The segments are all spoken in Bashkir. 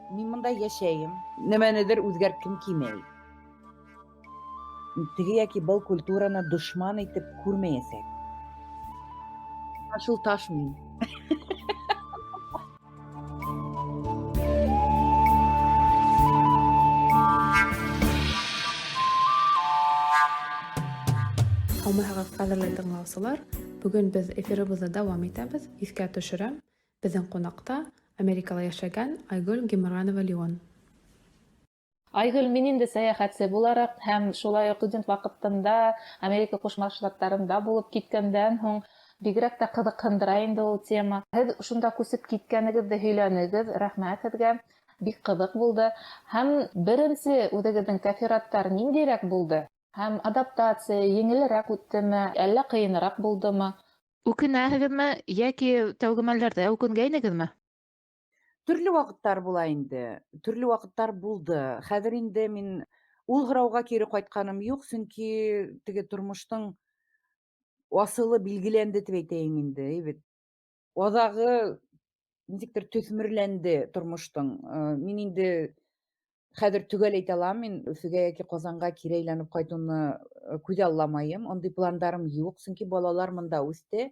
Мин монда йәшәйем, нәмәнедер үзгәрткем килмәй. Теге яки был культураны дошман итеп күрмәйәсәк. Шул таш мин. Һаумыһығыҙ, ҡәҙерле тыңлаусылар! Бөгөн беҙ эфирыбыҙҙы дауам итәбеҙ. Иҫкә төшөрәм, беҙҙең ҡунаҡта Америкала йәшәгән Айгөл Гимранова-Леон. Айгөл, мин инде сәйәхәтсе булараҡ һәм шулай уҡ студент ваҡытында Америка Ҡушма Штаттарында булып киткәндән һуң бигерәк тә ҡыҙыҡһындыра инде ул тема. Һеҙ шунда күсеп киткәнегеҙҙе һөйләнегеҙ, рәхмәт һеҙгә. Бик ҡыҙыҡ булды. Һәм беренсе үҙегеҙҙең тәьҫораттар ниндәйерәк булды? Һәм адаптация еңелерәк үттеме, әллә ҡыйыныраҡ булдымы? Үкенәһегеҙме йәки тәүге мәлдәрҙә үкенгәйнегеҙме? Төрлө ваҡыттар була инде, төрлө ваҡыттар булды. Хәҙер инде мин ул һорауға кире ҡайтҡаным юҡ, сөнки теге тормоштоң асылы билгеләнде тип әйтәйем инде, әйбит. Аҙағы нисектер төҫмөрләнде тормоштоң. Мин инде хәҙер төгәл әйтә алам, мин Өфөгә йәки Ҡазанға кире әйләнеп ҡайтыуны күҙалламайым. Ундый пландарым юҡ, сөнки балалар монда үҫте.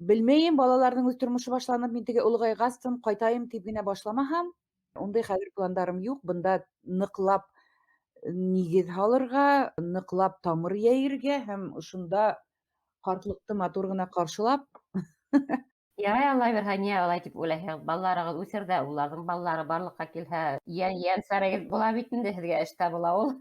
Белмәйем, балаларҙың үҙ тормошо башланып, мин теге олоғайғастын ҡайтайым тип генә башламаһам, ундай хәҙер пландарым юҡ. Бында ныҡлап нигеҙ һалырға, ныҡлап тамыр йәйергә һәм ошонда ҡартлыҡты матур ғына ҡаршылап. Ярай, Алла бирһә, ниңә улай тип уйлайһығыҙ? Балаларығыҙ үҫер ҙә, уларҙың балалары барлыҡҡа килһә, йәнсәрегеҙ була бит инде, һеҙгә эш табыла ул.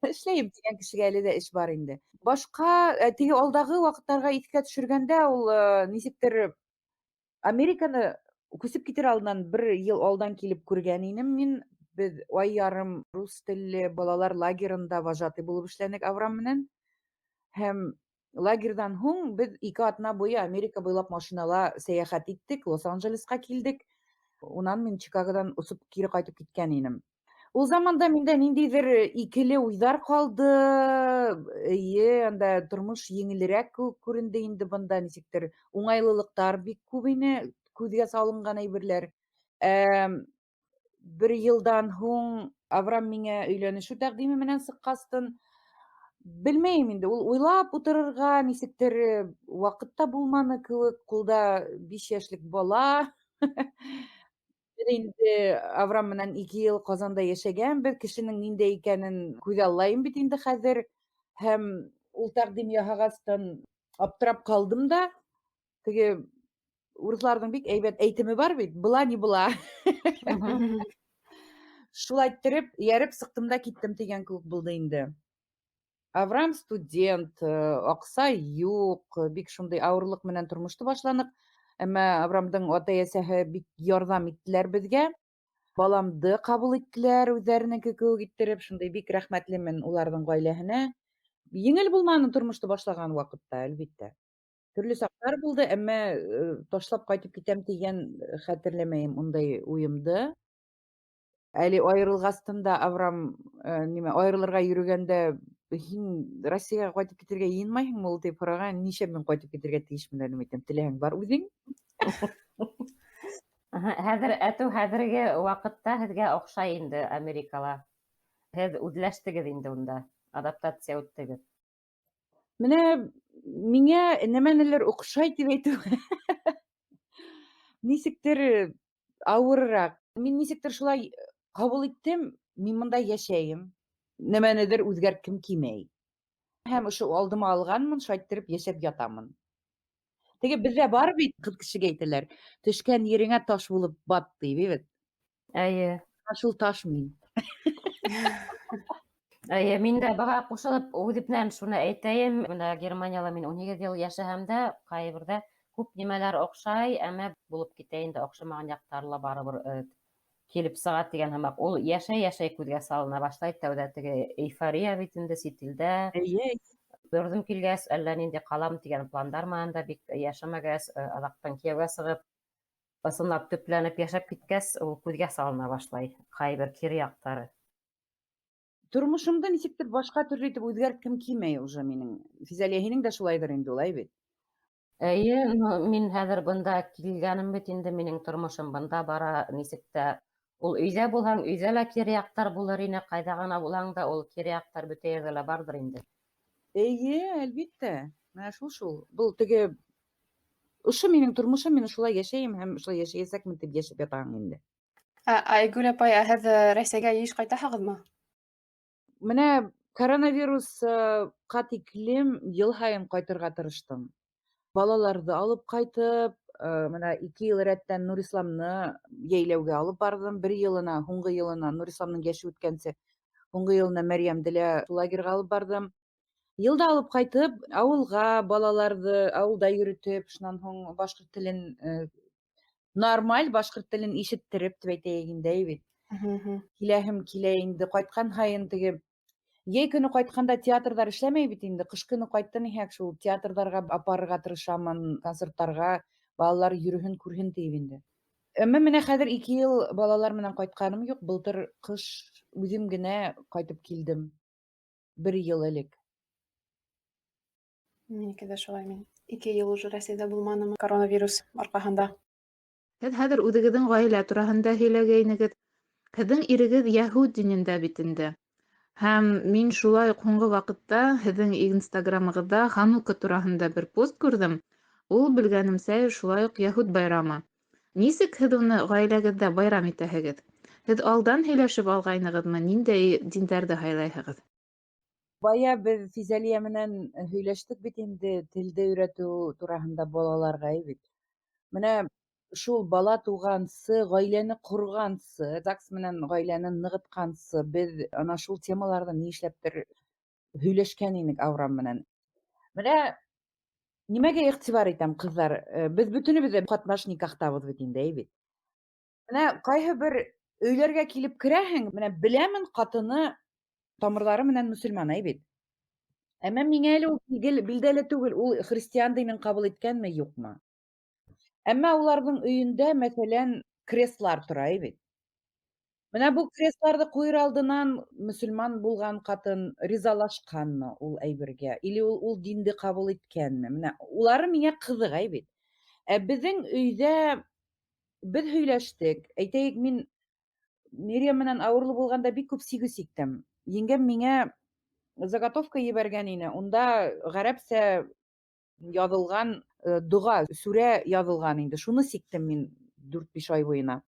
Эшләйем тигән кешегә әле дә эш бар инде. Башҡа теге алдағы ваҡыттарға иҫкә төшөргәндә, ул нисектер Американы күсеп китер алдынан бер йыл алдан килеп күргән инем мин. Беҙ ай ярым рус телле балалар лагерында вожатый булып эшләнек Авраам менән. Һәм лагерҙан һуң беҙ 2 аҙна буйы Америка буйлап машинала сәйәхәт иттек, Лос-Анджелесҡа килдек. Унан мин Чикагодан осоп кире ҡайтып киткән инем. Ул заманда миндә ниндәйҙер икеле уйҙар ҡалды. Эйе, анда тормош еңелерәк күренде инде бында, нисектер уңайлылыҡтар бик күп ине, күҙгә салынған әйберләр. Бер йылдан һуң Авраам миңә өйләнешеү тәҡдиме менән сыҡҡастын, белмәйем инде, ул уйлап ултырырға нисектер ваҡыт та булманы кеүек, ҡулда 5 йәшлек бала. Беҙ инде Авраам менән 2 йыл Ҡазанда йәшәгәнбеҙ, кешенең ниндәй икәнен күҙаллайым бит инде хәҙер. Һәм ул тәҡдим яһағастан аптырап ҡалдым да, теге урыҫларҙың бик әйбәт әйтеме бар бит, была не была. Шулай иттереп, эйәреп сыҡтым да киттем тигән кеүек булды инде. Авраам студент, аҡса юҡ, бик шундай ауырлыҡ менән тормошто башланыҡ. Әммә Авраамдың атай-әсәһе бик ярҙам иттеләр беҙгә. Баламды ҡабул иттеләр үҙҙәренеке кеүек иттереп, шундай бик рәхмәтлемен уларҙың ғаиләһенә. Еңел булманы тормошто башлаған ваҡытта, әлбиттә. Төрлө саҡтар булды, әммә ташлап ҡайтып китәм тигән хәтерләмәйем ундай уйымды. Әле айырылғастын да Авраам, нимә, айырылырға йөрөгәндә, һин Россияға ҡайтып китергә йыйынмайһыңмы ул тип һораған, нишләп мин ҡайтып китергә тейешмен әле, әйтәм, теләһәң бар үҙең. Хәҙер әтеү хәҙерге ваҡытта һеҙгә оҡшай инде Америкала. Һеҙ үҙләштегеҙ инде унда, адаптация үттегеҙ. Менә миңә нәмәнелер оҡшай тип әйтеү нисектер ауырыраҡ. Мин нисектер шулай ҡабул иттем, мин бында йәшәйем, нәмәнелер үҙгәрткем килмәй. Һәм ошо алдыма алғанмын, шайтырып йәшәп ятамын. Теге беҙҙә бар бит, ҡыҙ кешегә әйтәләр, төшкән ереңә таш булып бат ти бит. Эйе. Шул таш мин. Эйе, мин дә быға ҡушылып үҙемдән шуны әйтәйем. Бында Германияла мин 18 йыл йәшәһәм дә, ҡайберҙә күп нимәләр оҡшай, әммә булып китә инде, оҡшамаған яҡтары ла барыбер килеп сыға тигән һымаҡ. Ул йәшәй-йәшәй күҙгә салына башлай. Тәүҙә теге эйфория бит инде сит илдә. Эйе. Бөрҙөм килгәс, әллә ниндәй ҡалам тигән пландар менән дә бик йәшәмәгәс, аҙаҡтан кейәүгә сығып, ысынлап төпләнеп йәшәп киткәс, ул күҙгә салына башлай ҡайбер кире яҡтары. Тормошомдо нисектер башҡа төрлө итеп үҙгәрткем килмәй уже минең. Физәлиә, һинең дә шулайҙыр инде, улай бит? Эйе, ну, мин хәҙер бында килгәнем бит инде, минең тормошом бында бара, нисек тә ул өйҙә булһаң, өйҙә лә кире яҡтар булыр ине, ҡайҙа ғына булһаң да, ул кире яҡтар бөтә ерҙә лә барҙыр инде. Эйе, әлбиттә. Менә шул шул. Был теге ошо минең тормошом, мин шулай йәшәйем һәм шулай йәшәйәсәкмен тип йәшәп ятаһың инде. Ә Айгөл апай, ә һеҙ Рәсәйгә йыш ҡайтаһығыҙмы? Менә коронавирусҡа тиклем йыл һайын ҡайтырға тырыштым. Балаларҙы алып ҡайтып, менә 2 йыл рәттән Нурисламны йәйләүгә алып барҙым. Бер йылына, һуңғы йылына, Нурисламның йәше үткәнсе, һуңғы йылына Мәрйәмде лә лагерға алып барҙым. Йылда алып ҡайтып, ауылға балаларҙы ауылда йөрөтөп, шунан һуң башҡорт телен, нормаль башҡорт телен ишеттереп тип әйтәйек инде, бит. Киләһем килә инде, ҡайтҡан һайын теге йәй көнө ҡайтҡанда театрҙар эшләмәй бит инде, ҡыш көнө ҡайтты ниһәк, шул театрҙарға апарырға тырышамын, концерттарға, балалар йөрөһөн, күрһен тиеп инде. Әммә менә хәҙер 2 йыл балалар менән ҡайтҡаным юҡ, былтыр ҡыш үҙем генә ҡайтып килдем. 1 йыл элек. Минеке дә шулай, мин 2 йыл уже Рәсәйҙә булманым коронавирус арҡаһында. Һеҙ хәҙер үҙегеҙҙең ғаилә тураһында һөйләгәйнегеҙ. Һеҙҙең ирегеҙ яһүд динендә бит инде. Һәм мин шулай уҡ һуңғы ваҡытта һеҙҙең Инстаграмығыҙҙа Ханука тураһында бер пост күрҙем. Ул, белгәнемсә, шулай уҡ яһүд байрамы. Нисек һеҙ уны ғаиләгеҙҙә байрам итәһегеҙ? Һеҙ алдан һөйләшеп алғайнығыҙмы, ниндәй диндәрҙе һайлайһығыҙ? Бая беҙ Физәлиә менән һөйләштек бит инде телде өйрәтеү тураһында балаларға, бит. Менә шул бала туғансы, ғаиләне ҡорғансы, ЗАГС менән ғаиләне нығытҡансы, беҙ ана шул темаларҙы ни эшләптер һөйләшкән инек Авраам менән. Менә нимәгә иғтибар итәм, ҡыҙҙар? Беҙ бөтөнөбөҙ ҙә ҡатнаш никахтабыҙ бит инде, бит. Менә ҡайһы бер өйләргә килеп керәһең, менә беләмен ҡатыны тамырҙары менән мөселман, бит. Әммә миңә әле ул билдәле түгел, ул христиан динен ҡабул иткәнме, юҡмы? Әммә уларҙың өйөндә, мәҫәлән, креслар тора, бит. Менә был кресларҙы ҡуйыр алдынан мөселман булған ҡатын ризалашҡанмы ул әйбергә, или ул динде ҡабул иткәнме? Менә улары миңә ҡыҙыҡ, бит. Ә беҙҙең өйҙә беҙ һөйләштек. Әйтәйек, мин Мириям менән ауырлы булғанда бик күп сигеү сиктем. Еңгәм миңә заготовка ебәргән ине. Унда ғәрәпсә яҙылған доға, сүрә яҙылған инде. Шуны сиктем мин 4-5 ай буйына.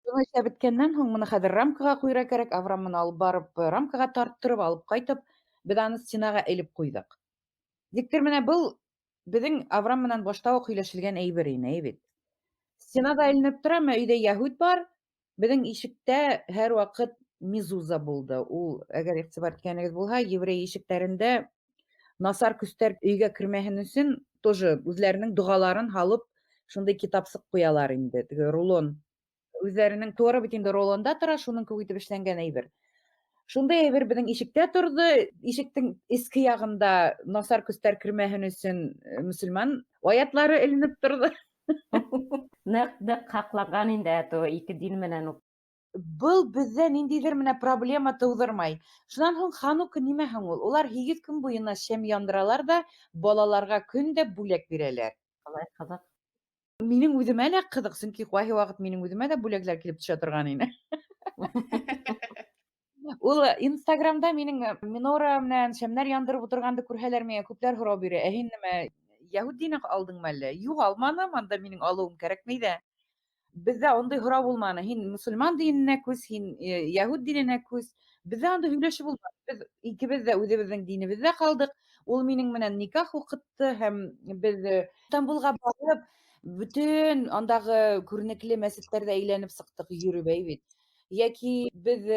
Шуны эшләп бөткәннән һуң моны хәҙер рамкаға ҡуйырға кәрәк. Авраам моны алып барып, рамкаға тарттырып алып ҡайтып, беҙ аны стенаға элеп ҡуйҙыҡ. Диктер менә был беҙҙең Авраам менән башта уҡ һөйләшелгән әйбер ине, бит. Стенада эленеп тора, әммә өйҙә яһүд бар. Беҙҙең ишектә һәр ваҡыт мезуза булды. Ул, әгәр иғтибар иткәнегеҙ булһа, еврей ишектәрендә насар көстәр өйгә кермәһен өсөн тоже үҙләренең доғаларын һалып, шундай китапсыҡ ҡуялар инде, теге рулон. Үҙләренең Тора бит инде рулонда тора, шуның кеүек итеп эшләнгән әйбер. Шундай әйбер беҙҙең ишектә торҙо. Ишектең эске яғында насар көстәр кермәһен өсөн мөселман аятлары эленеп торҙо. Ныҡ-ныҡ һаҡланған инде әтеү ике дин менән үк. Был беҙҙә ниндәйҙер менә проблема тыуҙырмай. Шунан һуң Ханука нимә һуң ул? Улар 8 көн буйына шәм яндыралар ҙа балаларға көн дә бүләк бирәләр. Ҡалай ҡыҙыҡ. Минең үҙемә лә ҡыҙыҡ, сөнки ҡайһы ваҡыт минең үҙемә лә бүләкләр килеп төшә торған ине. Ул Инстаграмда минең минора менән шәмнәр яндырып ултырғанды күрһәләр, миңә күпләр һорау бирә. Ә һин нимә, яһүд динен алдыңмы әллә? Юҡ, алманым, анда минең алыуым кәрәкмәй ҙә. Беҙҙә ундай һорау булманы. Һин мөселман диненә күс, һин яһүд диненә күс. Беҙҙә ундай һөйләшеп булманы. Беҙ икебеҙ ҙә үҙебеҙҙең динебеҙҙә ҡалдыҡ. Ул минең менән никах уҡытты һәм беҙ Истанбулға барып, бөтөн андағы күренекле мәсеттәрҙә әйләнеп сыҡтыҡ, йөрөп бит. Йәки беҙ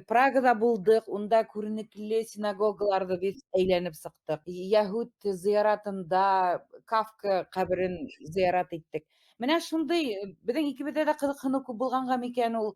Прагада булдыҡ, унда күренекле синагогаларҙы беҙ әйләнеп сыҡтыҡ. Яһүд зыяратында Кафка ҡәберен зыярат иттек. Менә шундай, беҙҙең икебеҙҙә лә ҡыҙыҡһыныу күп булғанға микән ул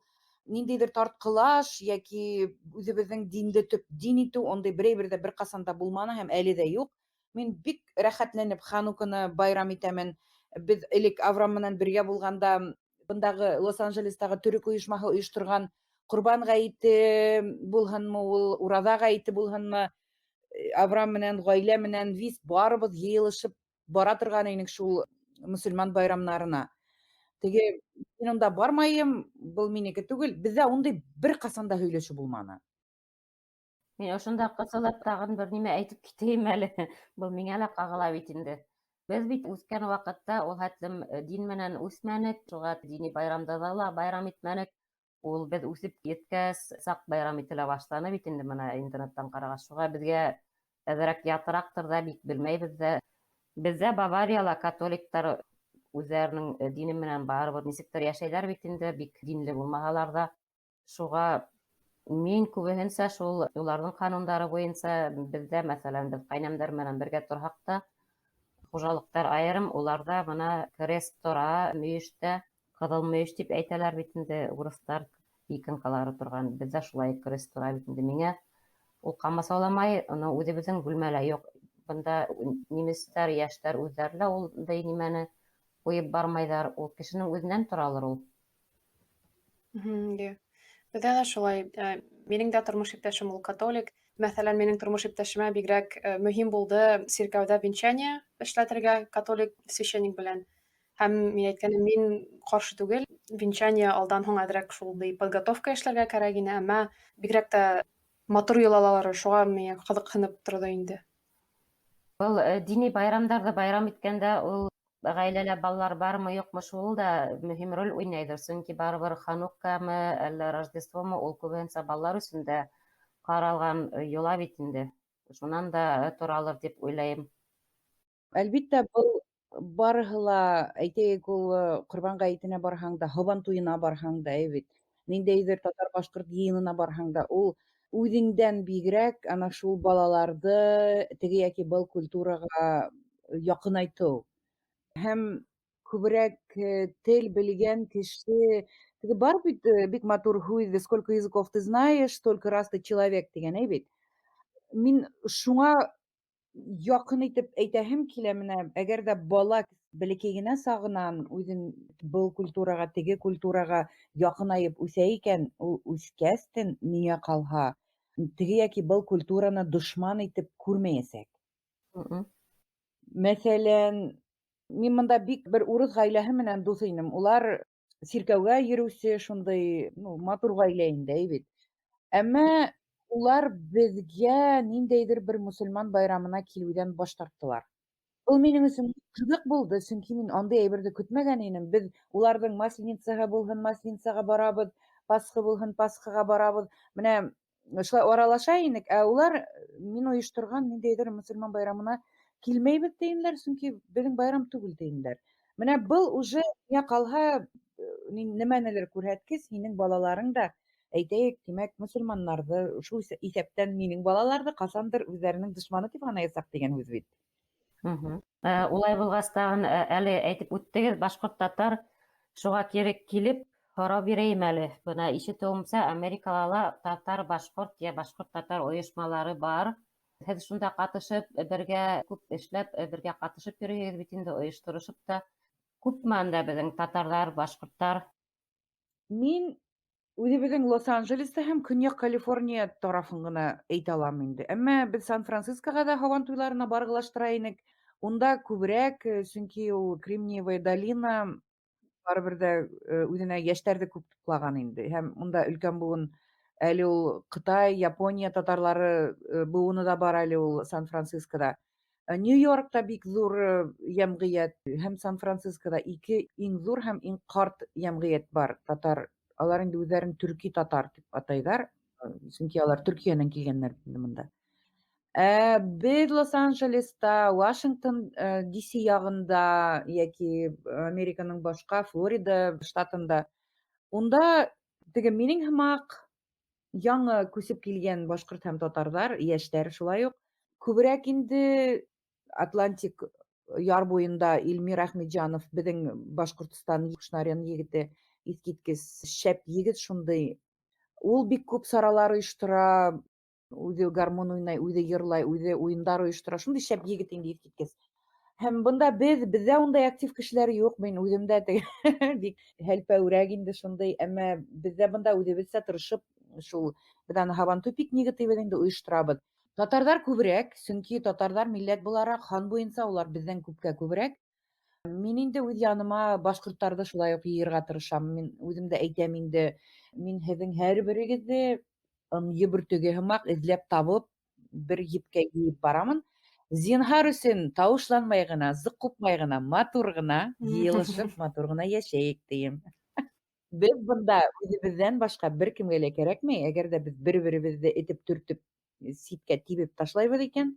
ниндәйҙер тартҡылаш йәки үҙебеҙҙең динде төп дин итеү, ундай берәй бер ҙә бер ҡасан да булманы һәм әле ҙә юҡ. Мин бик рәхәтләнеп Хануканы байрам итәмен. Беҙ элек Авраам менән бергә булғанда, бындағы Лос-Анджелестағы төрөк ойошмаһы ойошторған Ҡорбан ғәйете булһынмы ул, Ураҙа ғәйете булһынмы, Авраам менән, ғаилә менән вис барыбыҙ йыйылышып Бара торган инек шул мөселман байрамнарына. Теге мин унда бармайым, был минеке түгел. Беҙҙә ундай бер ҡасан да һөйләшеү булманы. Мин ошонда ҡыҫылып тағын бер нимә әйтеп китәйем әле. Был миңә лә ҡағыла бит инде. Беҙ бит үҫкән ваҡытта ул хәтлем дин менән үҫмәнек, шуға дини байрамдарҙы ла байрам итмәнек. Ул беҙ үҫеп еткәс саҡ байрам ителә башланы бит инде бына интернеттан ҡарағас. Шуға беҙгә әҙерәк ятыраҡтыр ҙа, бик белмәйбеҙ ҙә. Беҙҙә Баварияла католиктар үҙҙәренең дине менән барыбер нисектер йәшәйҙәр бит инде, бик динле булмаһалар ҙа. Шуға мин күбеһенсә шул уларҙың ҡанундары буйынса беҙҙә, мәҫәлән, беҙ ҡәйнәмдәр менән бергә торһаҡ та, хужалыҡтар айырым, уларҙа бына крест тора мөйөштә, ҡыҙыл мөйөш тип әйтәләр бит инде урыҫтар, иконкалары торған, беҙҙә шулай крест тора бит инде. Миңә ул ҡамасауламай, уны үҙебеҙҙең бүлмәлә юҡ. Бында немецтар, йәштәр үҙҙәре лә ундай нимәне ҡуйып бармайҙар, ул кешенең үҙенән торалыр ул. Беҙҙә лә шулай. Минең дә тормош иптәшем ул католик. Мәҫәлән, минең тормош иптәшемә бигерәк мөһим булды сиркәүҙә венчание эшләтергә католик священник белән. Һәм мин әйткәнем, мин ҡаршы түгел. Венчание алдан һуң әҙерәк шундай подготовка эшләргә кәрәк ине, әммә бигерәк тә матур йолалары, шуға миңә ҡыҙыҡһынып торҙо инде. Был дини байрамдарҙы байрам иткәндә ул ғаиләлә балалар бармы, юҡмы, шул да мөһим роль уйнайҙыр. Сөнки барыбер Хануккамы, әллә Рождествомы, ул күбеһенсә балалар өсөн дә ҡаралған йола бит инде. Шунан да торалыр тип уйлайым. Әлбиттә, был барыһы ла, әйтәйек, ул Ҡорбан ғәйетенә барһаң да, һабан туйына барһаң да, әй бит, ниндәйҙер татар-башҡорт йыйынына барһаң да, ул үҙеңдән бигерәк ана шул балаларҙы теге йәки был культураға яҡынайтыу. Һәм күберәк тел белгән кеше, теге бар бит бик матур һүҙ, сколько языков ты знаешь, столько раз ты человек тигән, әй бит. Мин шуңа яҡын итеп әйтәһем килә, менә әгәр ҙә бала бәләкәй генә сағынан үҙен был культураға, теге культураға яҡынайып үҫә икән, ул үҫкәстен миңә ҡалһа, теге йәки был культураны дошман итеп күрмәйәсәк. Мәҫәлән, мин бында бик бер урыҫ ғаиләһе менән дуҫ инем. Улар сиркәүгә йөрөүсе шундай, ну, матур ғаилә инде, әй бит. Әммә улар беҙгә ниндәйҙер бер мосолман байрамына килеүҙән баш тарттылар. Был минең өсөн ҡыҙыҡ булды, сөнки мин андай әйберҙе көтмәгән инем. Беҙ уларҙың масленицаһы булһын, масленицаға барабыҙ, Пасха булһын, Пасхаға барабыҙ. Менә шулай аралаша инек, ә улар мин ойошторған ниндәйҙер мосолман байрамына килмәйбеҙ тейенләр, сөнки беҙҙең байрам түгел тейенләр. Менә был уже миңә ҡалһа нимәнелер күрһәткес, һинең балаларың да, әйтәйек, тимәк, мосолманнарҙы, шул иҫәптән минең балаларҙы ҡасандыр үҙҙәренең дошманы тип һанаясаҡ тигән һүҙ бит. Улай булғас тағын, әле әйтеп үттегеҙ, башҡорт татар, шуға кире килеп һорау бирәйем әле. Бына ишетеүемсә, Америкала ла татар башҡорт йә башҡорт татар ойошмалары бар. Һеҙ шунда ҡатышып, бергә күп эшләп, бергә ҡатышып йөрөйһөгөҙ бит инде, ойошторошоп та. Күпме анда беҙҙең татарҙар, башҡорттар? Мин үҙебеҙҙең Лос-Анджелеста һәм Көньяҡ Калифорния тарафын ғына әйтә алам инде. Әммә беҙ Сан-Францискоға ҙа һабан туйларына барғылаштыра инек. Унда күберәк, сөнки ул Кремниевая долина барыбер ҙә үҙенә йәштәрҙе күп туплаған инде. Һәм унда өлкән быуын, әле ул Ҡытай, Япония татарлары быуыны да бар әле ул Сан-Францискода. Нью-Йоркта бик ҙур йәмғиәт, һәм Сан-Францискода ике иң ҙур һәм иң ҡарт йәмғиәт бар татар. Алар инде үҙҙәрен төрки татар тип атайҙар, сөнки алар Төркиәнән килгәндәр инде бында. Беҙ Лос-Анджелеста, Вашингтон DC яғында йәки Американың башҡа Флорида штатында, унда теге минең һымаҡ яңы күсеп килгән башҡорт һәм татарҙар, йәштәр шулай уҡ күберәк инде Атлантик яр буйында Илмир Әхмәтҗанов, беҙҙең Башҡортостан Кушнарен егете, иҫ киткес шәп егет шундай. Ул бик күп саралар ойоштора, үҙе гармун уйнай, үҙе йырлай, үҙе уйындар ойоштора. Шундай шәп егет инде, иҫ киткес. Һәм бында беҙҙә ундай актив кешеләр юҡ. Мин үҙем дә теге бик һәлпәүрәк инде шундай, әммә беҙҙә бында үҙебеҙсә тырышып, шул беҙ аны һабантуй пикнигы тибеҙ инде, ойошторабыҙ. Татарҙар күберәк, сөнки татарҙар милләт булараҡ һан буйынса улар беҙҙән күпкә күберәк. Мин инде үҙ яныма башҡорттарҙы шулай уҡ йыйырға тырышам. Мин үҙем дә әйтәм инде, мин һеҙҙең һәр берегеҙҙе ынйы бөртөгө һымаҡ эҙләп табып, бер епкә йыйып барамын. Зинһар өсөн тауышланмай ғына, зыҡ ҡупмай ғына, матур ғына йыйылышып, матур ғына йәшәйек тием. Беҙ бында үҙебеҙҙән башҡа бер кемгә лә кәрәкмәй. Әгәр ҙә беҙ бер-беребеҙҙе этеп төртөп ситкә тибеп ташлайбыҙ икән,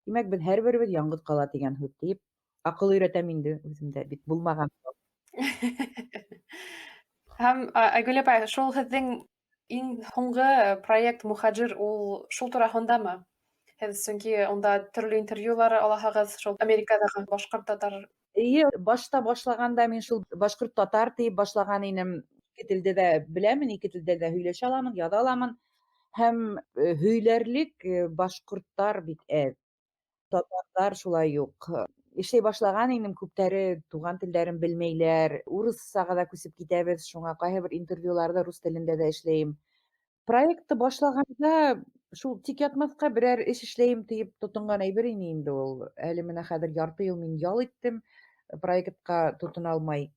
тимәк, беҙ һәр беребеҙ яңғыҙ ҡала тигән һүҙ тиеп, аҡыл өйрәтәм инде үҙем дә бит булмаған. Һәм Айгөл апай, шул һеҙҙең иң һуңғы проект Мухаджир ул шул тураһындамы? Һеҙ сөнки унда төрлө интервьюлар алаһығыҙ, шул Америкаҙағы башҡорт татар. Эйе, башта башлағанда мин шул башҡорт татар тиеп башлаған инем. Ике телдә дә беләмен, ике телдә дә һөйләшә аламын, яҙа аламын. Һәм һөйләрлек башҡорттар бик әҙ. Татарҙар шулай юҡ. Эшләй башлаған инем, күптәре туған телдәрен белмәйләр. Урыҫсаға ҙа күсеп китәбеҙ, шуңа ҡайһы бер интервьюларҙы рус телендә ҙә эшләйем. Проектты башлағанда шул тик ятмаҫҡа берәр эш эшләйем тиеп тотонған әйбер ине инде ул. Әле менә хәҙер ярты йыл мин ял иттем, проектҡа тотона алмай.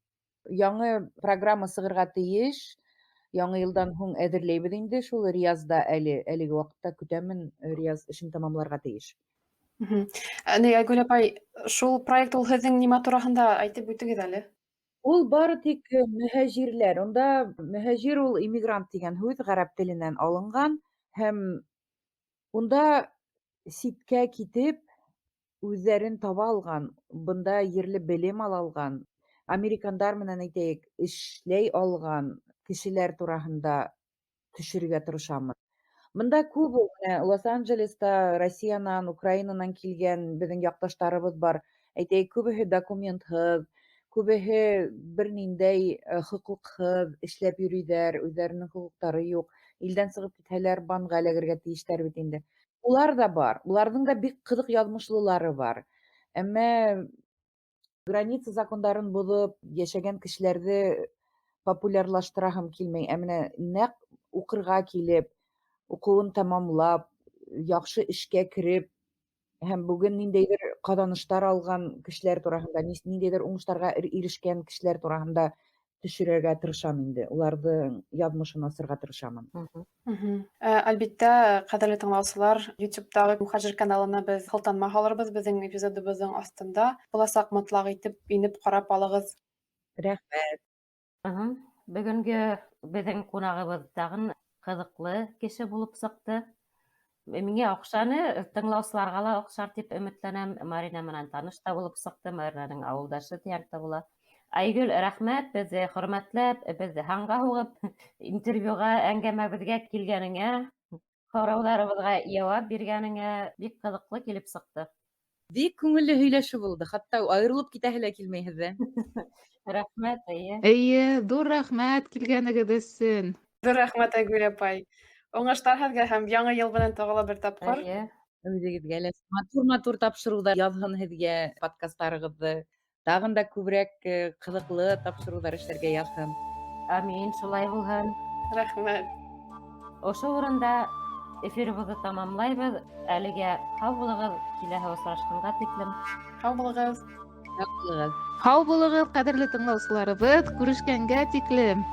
Яңы программа сығырға тейеш. Яңы йылдан һуң әҙерләйбеҙ инде шул Риязда әле, әлеге ваҡытта көтәмен, Рияз эшен тамамларға тейеш. Ни, Айгөл апай, шул проект ул һеҙҙең нимә тураһында әйтеп үтегеҙ әле? Ул бары тик мөһәжирләр. Унда мөһәжир ул иммигрант тигән һүҙ ғәрәп теленән алынған һәм унда ситкә китеп үҙҙәрен таба алған, бында ерле белем ала алған, американдар менән әйтәйек, эшләй алған кешеләр тураһында төшөрөргә тырышамын. Бында күп ул, менә Лос-Анджелеста Россиянан, Украинанан килгән беҙҙең яҡташтарыбыҙ бар. Әйтәйек, күбеһе документһыҙ, күбеһе бер ниндәй хоҡуҡһыҙ эшләп йөрөйҙәр, үҙҙәренең хоҡуҡтары юҡ. Илдән сығып китһәләр, банға эләгергә тейештәр бит инде. Улар ҙа бар, уларҙың да бик ҡыҙыҡ яҙмышлылары бар. Әммә граница закондарын боҙоп йәшәгән кешеләрҙе популярлаштыраһым килмәй. Ә менә нәҡ уҡырға килеп, уҡыуын тамамлап, яҡшы эшкә кереп һәм бөгөн ниндәйҙер ҡаҙаныштар алған кешеләр тураһында, ниндәйҙер уңыштарға ирешкән кешеләр тураһында төшөрөргә тырышам инде. Уларҙың яҙмышын асырға тырышамын. Әлбиттә, ҡәҙерле тыңлаусылар, YouTube'тағы Мухаджир каналына беҙ һылтанма һалырбыҙ беҙҙең эпизодыбыҙҙың аҫтында. Буласаҡ мотлаҡ итеп инеп ҡарап алығыҙ. Рәхмәт. Бөгөнгө беҙҙең ҡунағыбыҙ тағын ҡыҙыҡлы кеше булып сыҡты. Миңә оҡшаны, тыңлаусыларға ла оҡшар тип өмөтләнәм. Марина менән таныш та булып сыҡты, Маринаның ауылдашы тиһәк тә була. Айгөл, рәхмәт, беҙҙе хөрмәтләп, беҙҙе һанға һуғып, интервьюға, әңгәмәбеҙгә килгәнеңә, һорауҙарыбыҙға яуап биргәнеңә бик ҡыҙыҡлы килеп сыҡты. Бик күңелле һөйләшеү булды, хатта айырылып китәһе лә килмәй һеҙҙән. Рәхмәт, эйе. Эйе, ҙур рәхмәт килгәнегеҙ өсөн. Ҙур рәхмәт, Айгөл апай. Уңыштар һеҙгә һәм яңы йыл менән тағы ла бер тапҡыр. Эйе. Үҙегеҙгә лә матур-матур тапшырыуҙар яҙһын һеҙгә подкасттарығыҙҙы. Тағын да күберәк ҡыҙыҡлы тапшырыуҙар эшләргә яҙһын. Амин, шулай булһын. Рәхмәт. Ошо урында эфирыбыҙҙы тамамлайбыҙ. Әлегә һау булығыҙ, киләһе осрашҡанға тиклем. Һау булығыҙ. Һау булығыҙ. Һау булығыҙ, ҡәҙерле тыңлаусыларыбыҙ, күрешкәнгә тиклем.